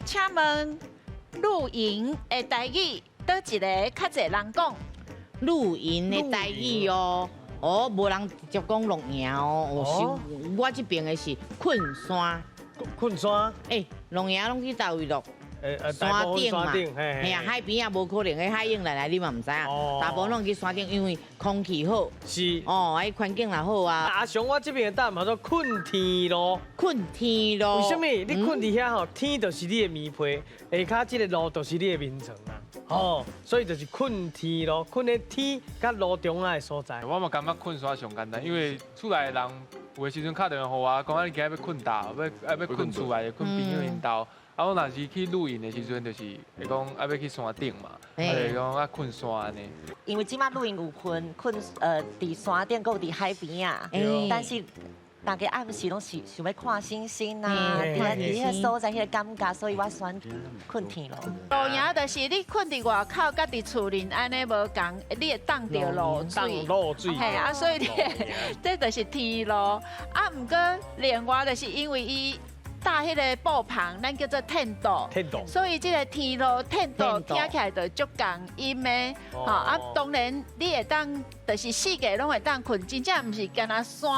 請問露營的台語，佗一个較濟人講？露營的台語哦，哦，無人直接講露營哦，哦，是我這邊的是睏山。睏山。欸，露營攏去佗位落？山頂嘛，頂，嘿啊，海邊也無可能，彼海湧來來你嘛毋知影。大部分攏去山頂，因為空氣好。哦，彼環境也好啊。阿雄，我這邊的答案叫做睏天露。睏天露。為什麼？你睏佇遐吼，天就是你的棉被，下跤這个露就是你的眠床啊。哦，所以就是睏天露，睏咧天佮露中間的所在。我嘛感覺睏山上簡單，因為厝內的人有的時陣敲電話予我，講啊你今日欲睏佗，欲睏厝內，睏朋友𪜶兜。啊，我若是去露營的時陣，就是會講啊欲去山頂嘛，啊就是講啊睏山按呢。因為這擺露營有分睏佇山頂，閣有佇海邊仔，但是大家暗時攏是想欲看星星啊，佇彼个所在彼个感覺，所以我選睏天露。露營就是你睏佇外口，佮佇厝裡按呢無仝，你會擋著露水。露水。嘿啊，所以你這就是天露。啊，毋過另外就是因為伊搭彼个布棚，咱叫做天道。天道。所以這个天露天道聽起來就足仝音的，吼啊，當然你會當就是四界攏會當睏，真正毋是干焦山。